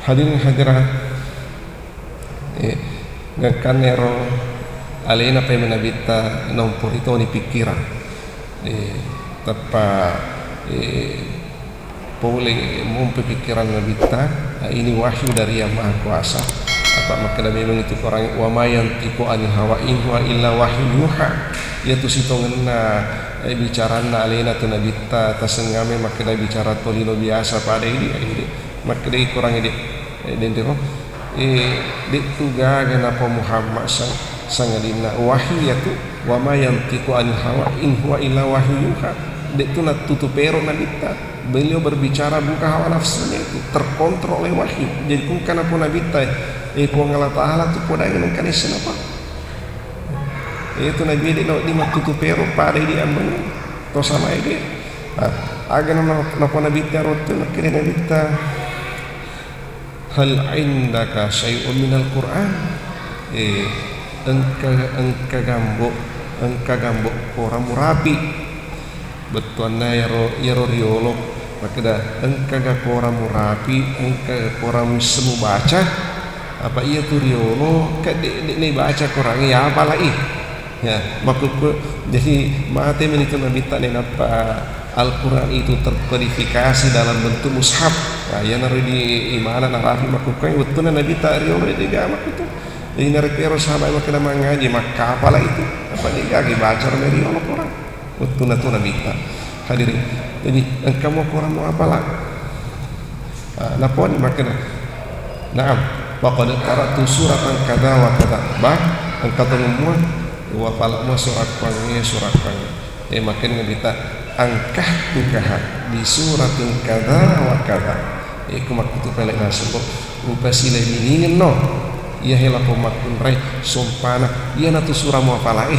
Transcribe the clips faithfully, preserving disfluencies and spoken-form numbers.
Hadirin hadirat, eh, gangkanna ero alena pemeng Nabitta naumporitoni pikkirang. Eh, tappa, eh, pole mompe pikkirang Nabitta, eh, ini wahyu dari Yang Maha Kuasa. Apa makkeda memang itu Korang, "Wa ma yantiqu anil hawa in huwa illa wahyu yuha." Iyatu sitongenna, eh, bicaranna alena tu Nabitta, tasengngame makkeda bicara tolino biasa pada idi, idi. Makkedai Korang idi, eh, denrero, eh, de'tu gaga napa Muhammad sang-, sangadinna wahyu iyatu, "Wa ma yantiqu anil hawa in huwa illa wahyu yuha." De'tu nattutu pero Nabitta. Beliau berbicara bukan hawa nafsunya itu, terkontrol oleh wahyu. Jadi kungka napa Nabitta, eh, Puang Allah Ta'ala tu podangi nengka nessa napa. Itu Nabi de' nawedding mattutu pero pada idi ammengngi to sama idi. Ah, aga na-, napa Nabitta rottu, makkeda Nabitta, "Hal indaka syai'un minal Qur'an?" Eh, engka, engka gambo, engka gambo Korang murapi. Bettuanna iyaro, iyaro riolo makkeda, "Engkaga Korang murapi, engkaga Korang misseng mubaca?" Apa iyatu riolo, kan de', de' naibaca Korangnge, iyapalai. Ya, makkukku, jadi mate meni tu Nabitta nainappa Al-Quran itu terkodifikasi dalam bentuk mushaf. Nah, iyanaro di imana narapi makkukku, wettunna Nabitta riolo de' gaga makkutu. Jadi narekko ero sahabat makkeda mangaji, makkapala itu. Apa de' gaga ibaca ro riolo Korang. Wettunna tu Nabitta. Hadirin. Jadi, engka mo Korang muapala? Ah, naponi makkeda, "Na'am, faqad qara'tu suratan kadza wa kadza." Bah, engka tongeng mua, uapala mua surah kuangnge, surah kuangnge. Eh, makkeda Nabitta, "Ankahtukaha bi suratin kadza wa kadza." Eh, ku makkutu pele naseng, Upasilaibiningeng no. Iyahe lapong makkunrai sompana. Iyanatu surah muapalae.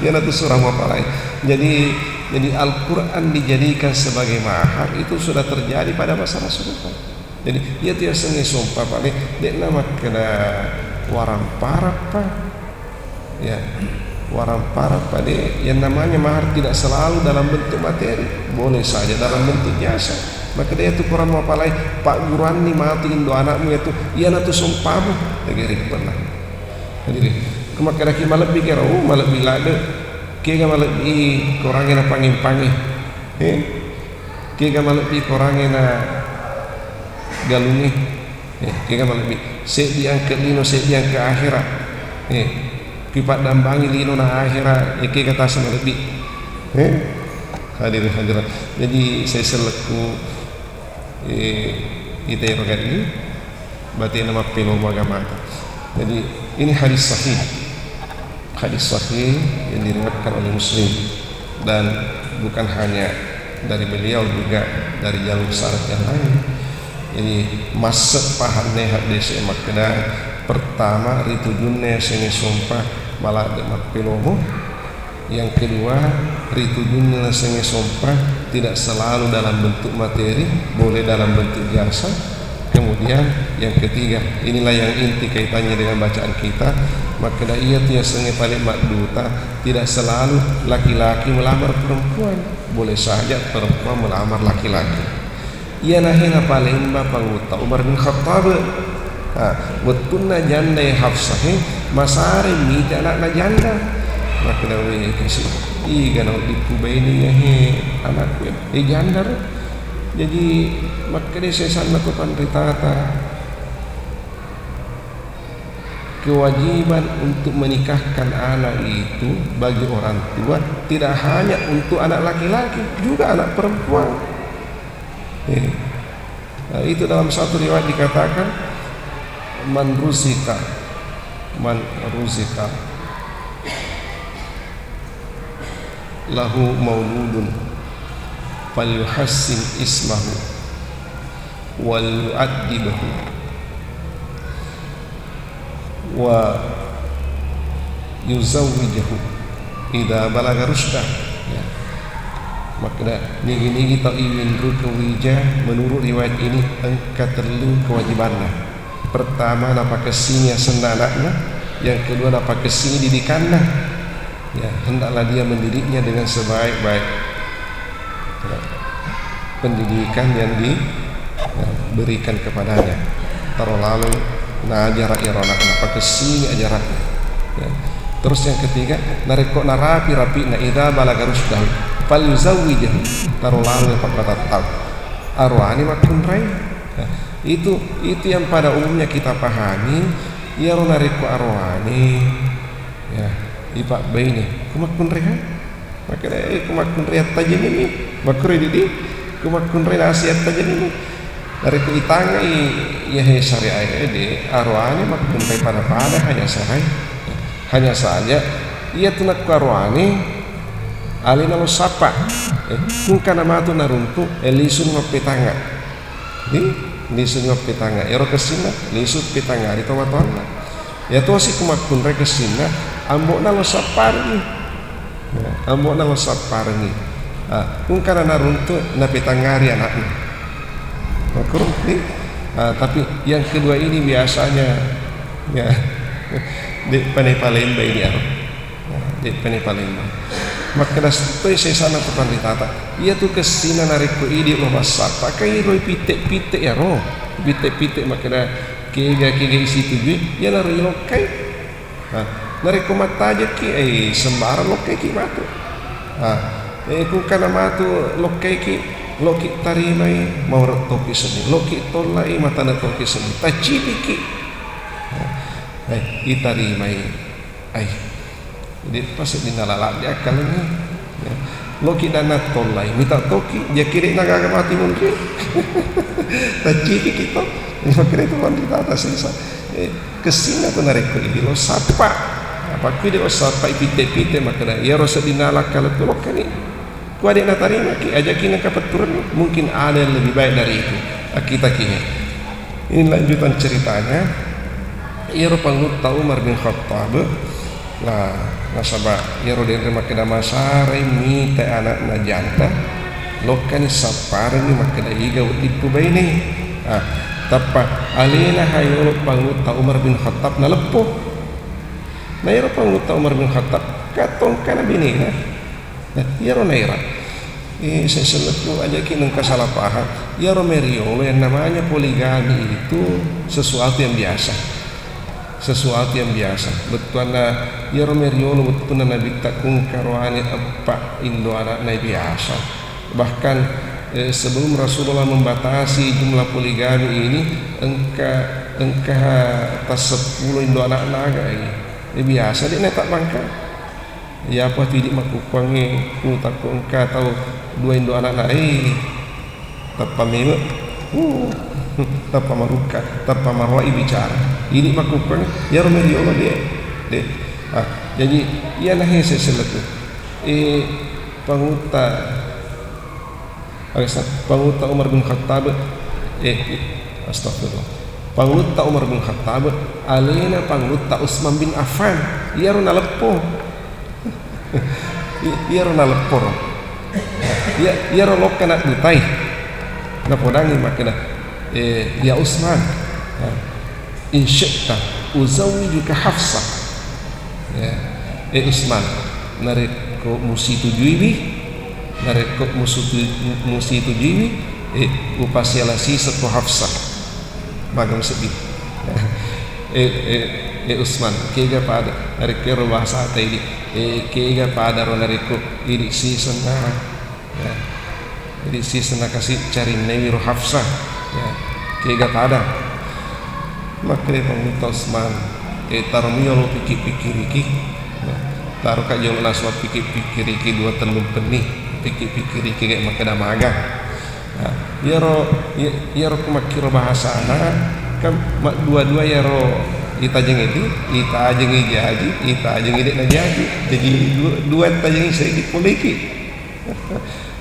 Iyanatu surah muapalae. Jadi, jadi Al-Quran dijadikan sebagai mahar itu sudah terjadi pada masa Rasulullah. Jadi, iyatu yasengnge sompa pale, de'na makkeda waramparappa. Ya, waramparappa de, yang namanya mahar tidak selalu dalam bentuk materi, boleh saja dalam bentuk jasa. Makkeda iyatu Korang muapalai, pagguruanni matu indo anakmu iyatu, iyanatu sompamu. Jadi rippenna. Jadi, ko makkedaki malebbi kero, oh, malebbi ladde. Kega malebbi Korangnge na pange-pange. Eh? Kega malebbi Korangnge na galungnge. Eh, kega malebbi. Seddi angke lino, seddi angke akhera. Eh, kipaddambangi lino na akhera, eh, kega tasa malebbi. Eh, hadirin hadirat. Jadi, saya selleku, eh, ita ero gaddi, batena mappelomo agamata. Jadi, ini hadis sahih. Hadis sahih yang diriwayatkan oleh Muslim, dan bukan hanya dari beliau, juga dari jalur sanad yang lain. Jadi, masse pahanne hadis makkeda, pertama, ritujunna yasengnge sompa maladde mappelomo. Yang kedua, ritujunna yasengnge sompa tidak selalu dalam bentuk materi, boleh dalam bentuk jasa. Kemudian yang ketiga, inilah yang inti kaitannya dengan bacaan kita, makkeda iyatu yasengnge pale madduta, tidak selalu laki-laki melamar perempuan, boleh saja perempuan melamar laki-laki. Iyanahe napalemba Pangulutta Umar bin Khattab. Ha, wettunna jandai Hafsah e, masare mita anakna janda. Makkeda, "We, kasi, iga nawedding kubaine iyahe anakku, e janda ro." Jadi, makkeda sesanna to panritata, kewajiban untuk menikahkan anak itu bagi orang tua tidak hanya untuk anak laki-laki, juga anak perempuan. Eh, nah, itu dalam satu riwayat dikatakan, "Man ruzika, man ruzika lahu mauludun falyuhassin ismahu wal yu'addibhu wa yuzawwijahu idza balagha rusydah." Ya. Makkeda, nigi-nigi tau iwinrukeng wija, menurut riwayat ini, engka tellu kewajibanna. Pertama, napakessingi asenna anakna. Yang kedua, napakessingi didikanna. Ya, hendaklah dia mendidiknya dengan sebaik-baik, ya, pendidikan yang di-, berikan kepadanya. Taro laloi najara iyaro ana'na, pakessini ajaranna. Ya. Terus yang ketiga, narekko narapi-rapi'na, idza balaga rusydahu, falyuzawwijhu, taro laloi pabbatattau. Aroane makkunrai. Ya. Itu, itu yang pada umumnya kita pahami, iyaro narekko aroane, ya, ipabbaine, ko makkunrai ha? Makkeda, eh, ko makkunrai attajenni, makkuro didi, ko makkunrai nasi attajenni. Narekko itangai iyahe syariat ede, aroane makkunrai pada-pada, hanya saja, hanya saja, iya tu nakko aroane, alena lo sappa, eh, kungkana matu naruntu, eh, lisu mappetanga. Di, lisu mappetanga. Ero kessinna, lisu petanga ri tomatoanna. Ya tosi ko makkunrai kessinna, ambo'na lo sapparengngi. Ya, ambo'na lo sapparengngi. Ah, kungkana naruntu, napetangari anakna. Makkuro, di? Ah, tapi yang kedua ini biasanya, ya, de' pane palemba ini aro. Nah, de' pane palemba. Makkeda toi sesana tu panritata. Iya tu kessinna narekko idi lo massappa, kairo pitte-pitte iyaro. Pitte-pitte makkeda kega-kega isitujui, iyanaro ilokkai. Nah, narekko mattajekki, eh, sembarang lokkaiki matu. Nah, eh, kungkana matu lokkaiki, loki tarimai, mauro toki seddi. Loki tollai, matana toki seddi. Taccipiki. Nah, eh, itarimai. Ai, de' pa seddinna lalabbi akkalengnge. Ya. Loki danna tollai, mita toki, jakke de' nagaga mati munri. Taccipiki to. Makkeda tu panritata sesa. Eh, kessinna tu narekko idi lo sappa. Apa kui de' lo sappa, ipitte-pitte makkeda, iyaro seddinna lakkalekku lokkani. Kua de' natarimaki, ajaki nengka petturennu, mungkin ada yang lebih baik dari itu. Akkitaki. Ini lanjutan ceritanya. Iyaro pangulutta Umar bin Khattab, nah, nasaba iyaro denre makkeda masarai mita anakna janta, lokkani sapparengngi makkeda iga wedding pubaine. Ah, tappa alena hayolo pangulutta Umar bin Khattab naleppo. Na iyaro pangulutta Umar bin Khattab, katongkana benena. Nah, iyaro naira. Eh, sesellekku ajaki nengka salah paham. Iyaro meriolo yang namanya poligami itu sesuatu yang biasa. Sesuatu yang biasa. Bettuanna iyaro meriolo wettunna Nabitta kungkaroane eppa indo anakna biasa. Bahkan, eh, sebelum Rasulullah membatasi jumlah poligami ini, engka, engka tasseppulo indo anakna aga, eh. Eh, biasa de' natabbangka. Iyapa tu idi makkukkuangnge, uh, takko engka tau dua indo anakna, eh, tappa meme, uh, tappa marukka, tappa maroai bicara. Idi makkukkuangnge, iyaro meriolo de', de'. Ah, jaji, iyana hese selleku. Eh, pangulutta Aga sa-, Pangulutta Umar bin Khattab, eh, eh, astagfirullah. Pangulutta Umar bin Khattab, alena Pangulutta Utsman bin Affan. Iyaro naleppo. I-, iyaro nalepporo. Iya-, iyaro lokka naddutai. Napodangi makkeda, eh, "Ya Utsman, eh, in syi'ta uzawwijuka Hafsah." Ya. Eh, Utsman, narekko musitujuiwi, narekko musutu-, musitujuiwi, eh, upasiala sisekko Hafsah. Maga museddi. Eh, eh, eh, Utsman, kega pada, narekko ero bahasata idi, eh, kega padaro narekko idi sisenna. Ya. Jadi, sisenna kasi carinnaiwi ro Hafsah. Ya. Kega pada. Makkeda Pangulutta Utsman, eh, taromi yolo pikir-pikiriki. Ya. Taroka jolo nasu pikir-pikiriki dua tellung penni. Pikir-pikiriki kayak makkeda maga. Ya. Iyaro, iya-, iyaro ku makkiro bahasana, kan maddua-dua iyaro itajeng edi, itajengi jaji, itajengi de' najaji. Jadi dua, dua tajengi seddi poleki.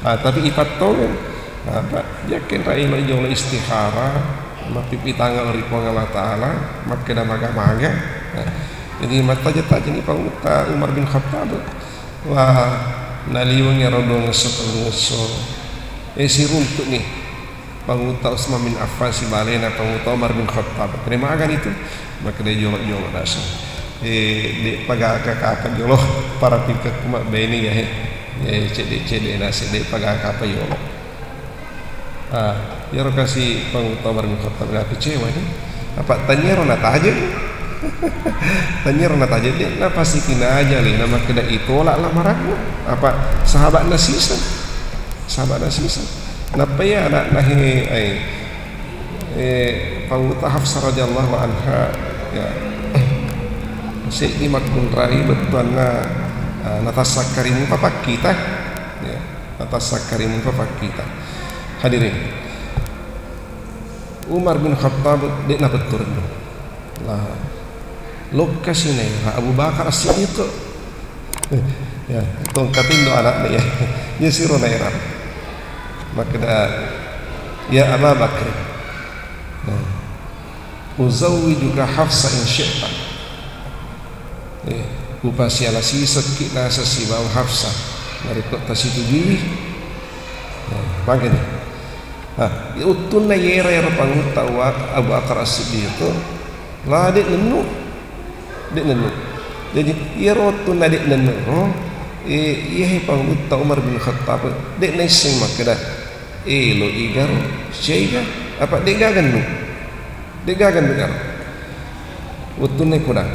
Ah, tapi ipattongeng. Apa? Yakin ra elo jolo istikharah, mappipitanga ri Puang Allah Ta'ala, makkeda maga-maga. Nah, jadi mattaja-tajani Pangulutta Umar bin Khattab. Wah, naliwengi ero dua ngesso, tellu ngesso. Eh, siruntu'ni. Pangulutta Utsman bin Affan sibalena Pangulutta Umar bin Khattab. Kede magani tu? Makkeda jolo-jolo naseng. Eh, de' pagaga kapa jolo, para pikekku mabbaine ya, he. Eh, cedde-cedde naseng, de' pagaga kapa jolo. Ah, iyaro kasi Pangulutta Umar bin Khattab ga kecewa ni. Apa taniaro natajeng? Taniaro natajeng, de' napasitinaja alena makkeda itolak lamaranna. Apa sahabatna siseng? Sahabatna siseng. Nappa iya anakna he, ai, eh, Pangulutta Hafsah radhiyallahu anha, ya, seddi makkunrai bettuanna, ah, natassakkari mupa pakkita. Ya. Atas sakkari mupa pakkita. Hadirin, Umar bin Khattab de' napettu rennu. Lah, lokka si naera Abu Bakar As-Siddiq. Ya, tongkat indo anakna ya. Ya siro naera. Makkeda, "Ya Aba Bakr, nah, uzawwijuka Hafsa in syi'ta." Eh, upasiala sisekki naseng sibawa Hafsah, narekko tasitujuiwi. Eh, magani. Ah, wettunna yera ero Pangulutta Abu Bakar As-Siddiq, la de' nennu. De' nennu. Jadi, iyaro wettunna de' nennu ro, eh, iyahe Pangulutta Umar bin Khattab, de' naisseng makkeda, "Elo' igaro, siaiga?" Apa de' gaga nennu. De' gaga negara. Wettunna ipodang.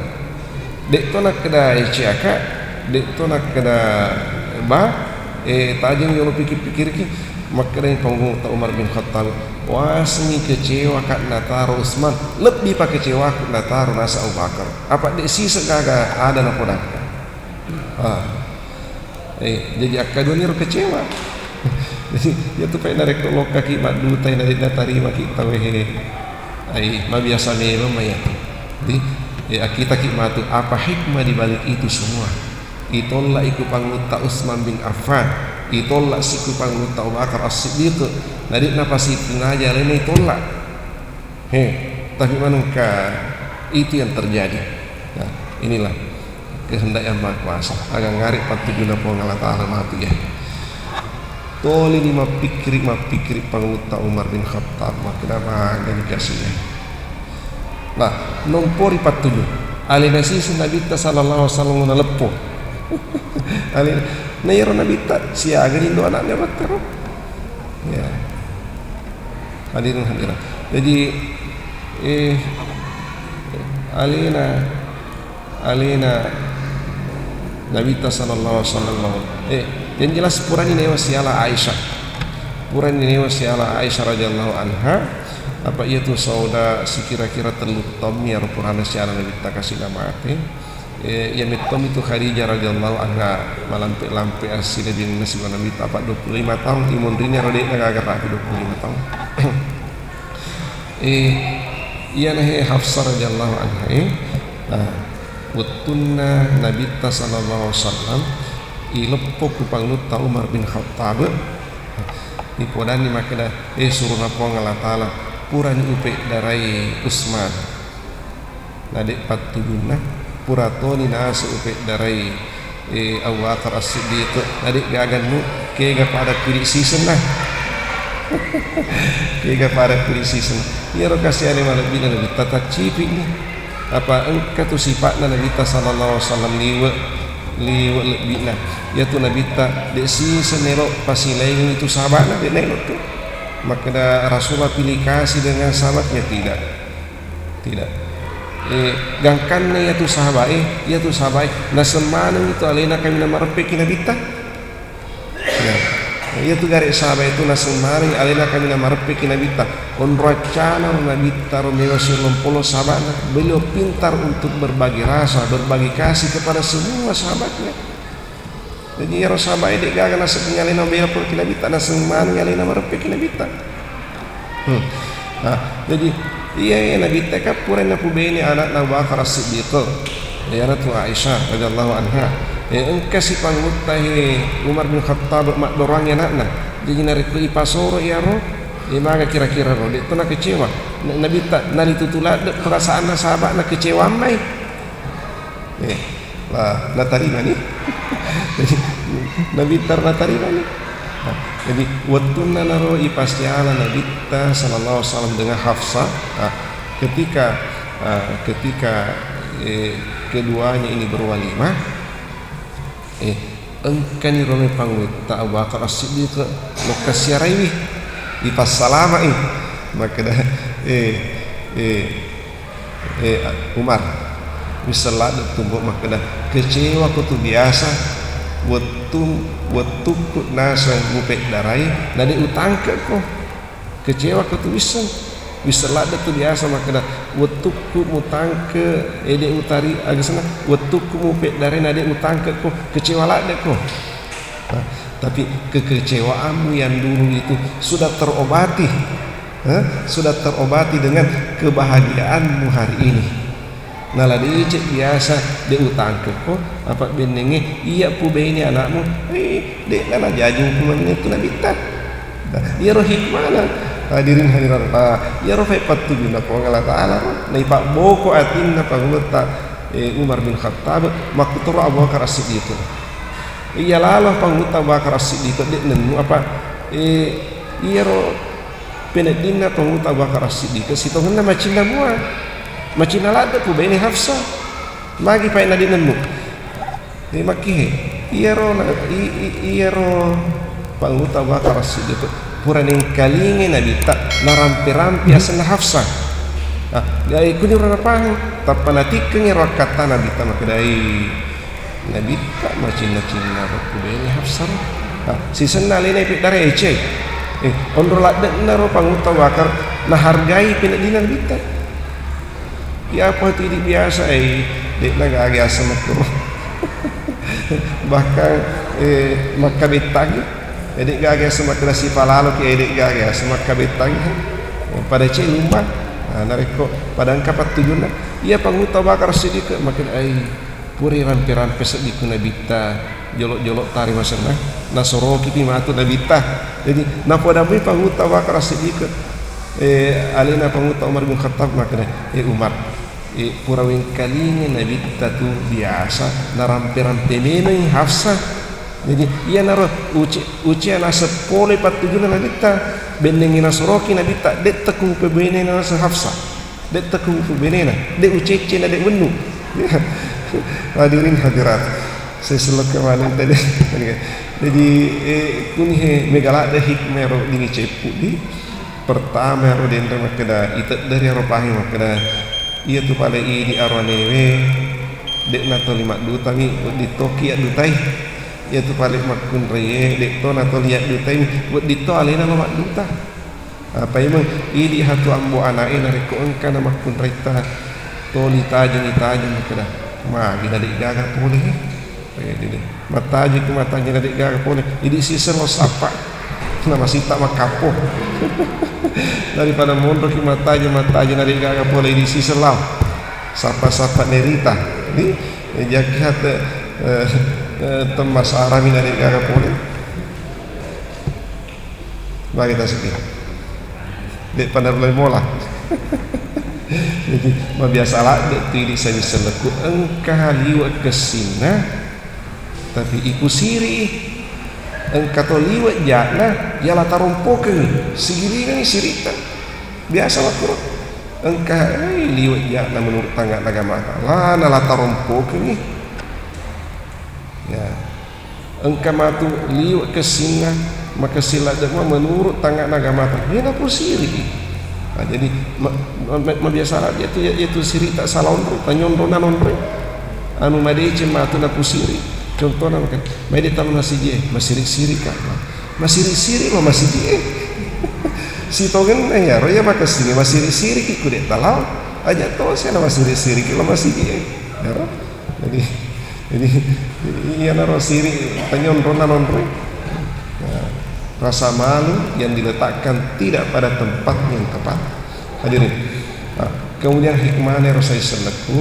De' to nakkeda, eh, ciaka, de' to nakkeda, eh, ba, eh, tajeng yolo pikir-pikirki, makkedai Pangulutta Umar bin Khattab, "Wasengngi kecewaka nataro Utsman, lebbipa kecewaku nataro naseng Abu Bakar. Apa de' siseng gaga ada napodangka." Ah. Eh, jadi akkaduaniro kecewa. Jadi, iyatu pai narekko lokkaki maddutai na de' natarimaki tauwe he. Ai, mabiasa memang mai iyatu. Jadi, eh, akkitaki matu apa hikmah di balik itu semua. Itollak iku Pangulutta Utsman bin Affan, itollak siku Pangulutta Abu Bakar As-Siddiq, na de' napasitinaja alena itollak. He, tapi manengka itu yang terjadi. Nah, inilah kehendak Yang Maha Kuasa. Aga ngari pattujunna Puang Allah Ta'ala matu ya. Tolini mappikkiri, mappikkiri Pangulutta Umar bin Khattab, makkeda magani kasih ya. Nah, nompori pattuju. Alena siseng Nabitta sallallahu alaihi wasallam naleppo. Alena, na iyaro Nabitta siagani indo anakna battero. Ya. Hadirin hadirat. Jadi, eh, alena, alena Nabitta sallallahu alaihi wasallam, eh, yang jelas purani newa siala Aisyah. Purani newa siala Aisyah radhiyallahu anha. Apa iyatu Sauda sikira-kira tellu taung mi aro purana siala Nabitta kasina mate. Eh, iya mettomi tu Khadijah radhiyallahu anha malampe-lampe assilebbirenna sibawa Nabitta, apa dua puluh lima taung, imunrinna ro de'na gaga rapi dua puluh lima taung. Eh, iyana he Hafsah radhiyallahu anha, eh, nah, wettunna Nabitta sallallahu alaihi wasallam ileppo ku Pangulutta Umar bin Khattab, ipodanni makkeda, "Eh, surona Puang Allah Ta'ala, purani upeddarai Utsman." Na de' pattujunna, pura toni naseng upeddarai, eh, Abu Bakar As-Siddiq, na de' gagannu, kega pada kudi sisenna. Kega pada kudi sisenna. Iyaro kasiane malebbi'na Nabitta taccipi'ni. Apa engka tu sipa'na Nabitta sallallahu alaihi wasallam liwe', liwe' lebbi'na. Iyatu Nabitta de' siseng elo' pasilaingi tu sahaba'na, de' naelo' tu. Makkeda Rasulullah pilih kasih dengan sahabatnya, tidak. Tidak. Eh, gangkanna iyatu sahaba'e, iyatu sahaba'e naseng maneng itu alena kaminang mareppeki Nabitta. Ya. Iyatu gare' sahaba'e itu naseng maneng alena kaminang mareppeki Nabitta. Onro accana Nabitta ro mewa silompolo sahaba'na. Beliau pintar untuk berbagi rasa, berbagi kasih kepada semua sahabatnya. Jadi, iyaro sahaba'e de' gaga naseng alena mabela pole ki Nabitta, naseng maneng alena mareppeki Nabitta. Hmm. Nah, jadi, iyae Nabitta kan pura napubene ana'na Abu Bakar As-Siddiq, iyanatu Aisyah radhiyallahu anha. Eh, engka si Pangulutta he Umar bin Khattab maddoroangngi ana'na. Jadi, narekko ipasoro iyaro, eh, maga kira-kira ro, de' to nakecewa. Na-, Nabitta nalitutu ladde' perasaanna sahaba'na, kecewa mai. Eh, nah, natarimani. Jadi, Nabitta natarimani. Nah, jadi, wettunna naro ipasiala Nabitta sallallahu alaihi wasallam dengan Hafsah, nah, ketika, ah, ketika, eh, keduanya ini berwalimah, eh, engkani ro mai Pangulutta Abu Bakar As-Siddiq lokka siaraiwi. Dipassalamai makkeda, eh, eh, eh, Umar, wisseng ladde' tu, Mbok, makkeda, kecewa ko tu biasa wettu, wettukku naseng mupeddarai na de' utangke' ko. Kecewa ko tu wisseng, wisseng ladde' tu biasa makkeda, wettukku mutangke', eh, de' utari, aga senna, wettukku mupeddarai na de' utangke' ko, kecewa ladde' ko. Nah, tapi kekecewaanmu yang dulu itu sudah terobati, eh, sudah terobati dengan kebahagiaanmu hari ini. Nala deceng biasa de' utangke' ko, apa' bennengnge iya' pubaine ana'mu, eh, de'na najajing kumenne tu nabitta. Nah, iyaro hikmana, hadirin hadirat, ah, iyaro fai pattujunna Puang Allah Ta'ala ro, naipabboko atinna Pangulutta, eh, Umar bin Khattab, makkutoro Abu Bakar As-Siddiq. Iya lalo Pangulutta Abu Bakar As-Siddiq, de' nennu apa, eh, iyaro peneddinna Pangulutta Abu Bakar As-Siddiq, sitongenna macinna mua, macinna ladde' pubaine Hafsah. Magi paina de' nennu. Eh, makkihe, iyaro na, i, i, iyaro Pangulutta Abu Bakar As-Siddiq pura nengkalingai nabitta narampe-rampe asenna Hafsah. Ah, jadi kuniro napahang, tappa natikkengi ro akkatta nabitta makkedai, nabitta macinna-cinna ro pubaine Hafsah ro. Ah, sisenna alena ipeddarai eceng. Eh, onro ladde'na ro Pangulutta Abu Bakar nahargai peneddinna nabitta. Iyapa tu idi' biasa, eh, de'na gaga aseng makkuro. Bahkan, eh, makkabettangi. Eh, de' gaga aseng makkeda sipalaloki, eh, de' gaga aseng makkabettangi. Eh, pada cedde' lumba. Nah, narekko pada engka pattujunna, iya Pangulutta Abu Bakar Siddiq makkeda, ai, purai rampe-rampe seddikku nabitta. Jolo'-jolo' tarimasenna, nasorokipi matu nabitta. Jadi, napoda mui Pangulutta Abu Bakar As-Siddiq, eh, alena Pangulutta Umar bin Khattab makkeda, eh, Umar, eh, pura wengkalinga nabitta tu biasa narampe-rampe memeng Hafsah. Jadi, iyanaro uce-, ucea naseng pole pattujunna nabitta, bennengngi nasoroki nabitta, de' tekku mupebene naseng Hafsah. De' tekku benena, de' ucecce na de' wennu. Hadirin hadirat, saya selekka maneng tadi. Jadi, eh, kunihe mega ladde' hikmah ro dini ceppu di. Pertama ro denre makkeda, itedderi ro pahe makkeda, iya tu pale idi' aroanewe, de' na toli maddutami, wedding toki addutai. Iya tu pale makkunraie, de' to na toli addutai, wedding to alena lo madduta. Ah, paimeng idi' hatu ambo ana'e narekko engka namakkunraitta toli tajeng-tajeng makkeda, magi na de' gaga pole he? Pede de'. Mattajeng ku mattajeng na de' gaga pole. Idi' siseng lo sappa. Na masitta makkappo. Daripada monroki mattajeng-mattajeng na de' gaga pole idi' siseng lao. Sappa-sappa nerita. Jadi, eh, jaki hatu, eh, eh, temmasarami na de' gaga pole. Magi tasiki. De' pada mulai mola. Jadi, mabiasa ladde' tu idi' sawi selleku engka liwe' kessinna, tapi ipusiri'. Engka to liwe' ja'na, yala tarompokengngi, sigiringengngi siri'ta. Biasa makkuro. Engka, eh, liwe' ja'na menurut tangnga' agamata. La, nala tarompokengngi. Ya. Engka matu liwe' kessinna, makessing ladde' mua menurut tangnga' agamata. Iya napusiri'i. Nah, jadi, ma-, ma-, ma-, mabiasa ladde' tu, ya, iyatu siri'ta sala onro, tanyonro nanonroi. Anu madeceng matu napusiri'. Contohna makkeda, maede' tau masiji e, masiri'-siri' ka. Masiri'-siri' lo masiji e. Sitongenna iyaro, iya makessing e, masiri'-siri' ki ku de' talao. Aja' to sia na masiri'-siri' ki lo masiji e. Iyaro. Jadi, jadi, iyanaro siri' tanyonro nanonroi. Nah, rasa malu yang diletakkan tidak pada tempat yang tepat. Hadirin. Nah, kemudian hikmahnya ro sawi sellekku,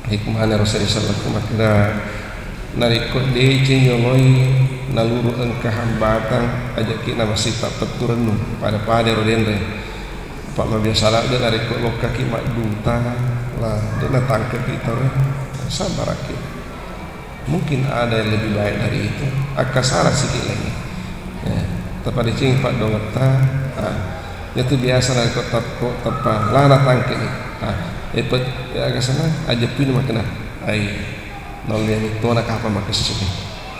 hikmahnya ro sawi sellekku makkeda, narekko deceng yoloi naluru engka hambatan, aja' ki namasitta pettu rennu, pada-pada ro denre. Apa' mabiasa ladde' narekko lokkaki madduta, la, de' natangkepi tau e, sabarakki. Mungkin ada yang lebih baik dari itu. Akkasara siki' lagi. Ya, tapadecengi paddongetta, ah, iyatu biasa narekko teppo, teppa, la natangkepi. Ah, epet, ya, aga senna, ajeppuini makkeda, ai, naulleni tona kapang makessing.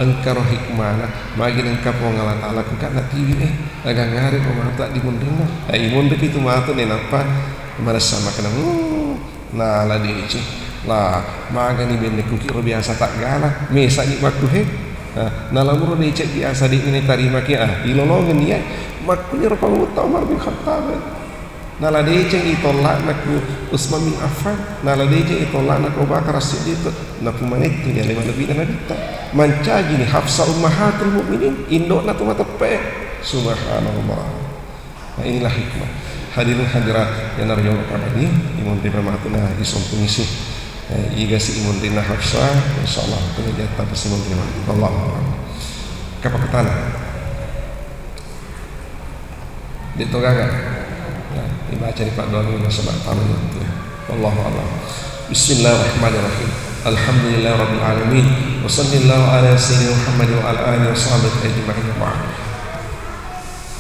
Engka ro hikmana, magi nengka Puang Allah Ta'ala ku ka natiwi e. Agangngariko matu addimunrinna. Eh, imunripi tu matu nainappa maressa makkeda, "Hmm, nala deceng. La, magani benne kuki ro biasa taggala. Mesani makkuhe." Ah, nalamuro deceng biasa de'ni natarimaki, ah, ilolongenni, eh. Makkuniro pangulutta Umar bin Khattab. Nala deceng itolla'na ku Utsman bin Affan, nala deceng itolla'na ku Abu Bakar As-Siddiq, napumanettu ni ale malebbina Nabitta. Mancajini Hafsah ummahatul mukminin, indo'na tu mateppe. Subhanallah. Nah, inilah hikmah. Hadirin hadirat, yang narjong kepada ni, imun di pematuna, isong pengisi. Eh, iga si imun di Hafsah, insyaallah, pengajian tanpa si imun di Allah. Kapakatana. De'to gaga. Nah, dibaca di paddoangeng nasaba tamanna tu. Wallahu a'lam. Bismillahirrahmanirrahim. Alhamdulillahirabbil alamin. Wa sallallahu ala sayyidina Muhammad wa ala alihi wa sahbihi ajma'in wa ba'd.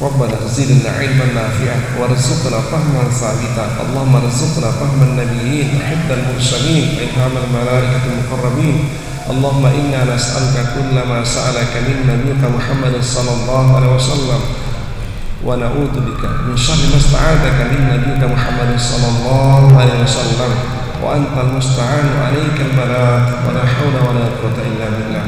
Rabbana zidna ilman nafi'a warzuqna fahman sabita. Allahumma rzuqna fahman nabiyyin wa hifdzal mursalin wa ilhamal malaikatil muqarrabin. اللهم إنا نسألك كل ما سألك من نبيك محمد صلى الله عليه وسلم، ونعوذ بك من شر ما استعاذك من نبيك محمد صلى الله عليه وسلم، وأنت المستعان وعليك البلاغ، ولا حول ولا قوة إلا بالله.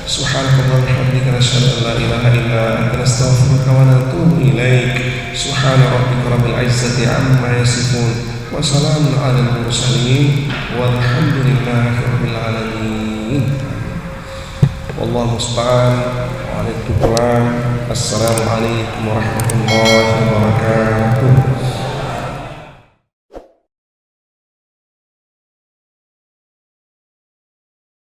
سبحانك اللهم وبحمدك، نشهد أن لا إله إلا أنت، نستغفرك ونتوب إليك. سبحان ربك رب العزة عما يصفون، وسلام على المرسلين، والحمد لله رب العالمين. والله المستعان وعليه التكلان. السلام عليكم ورحمة الله وبركاته.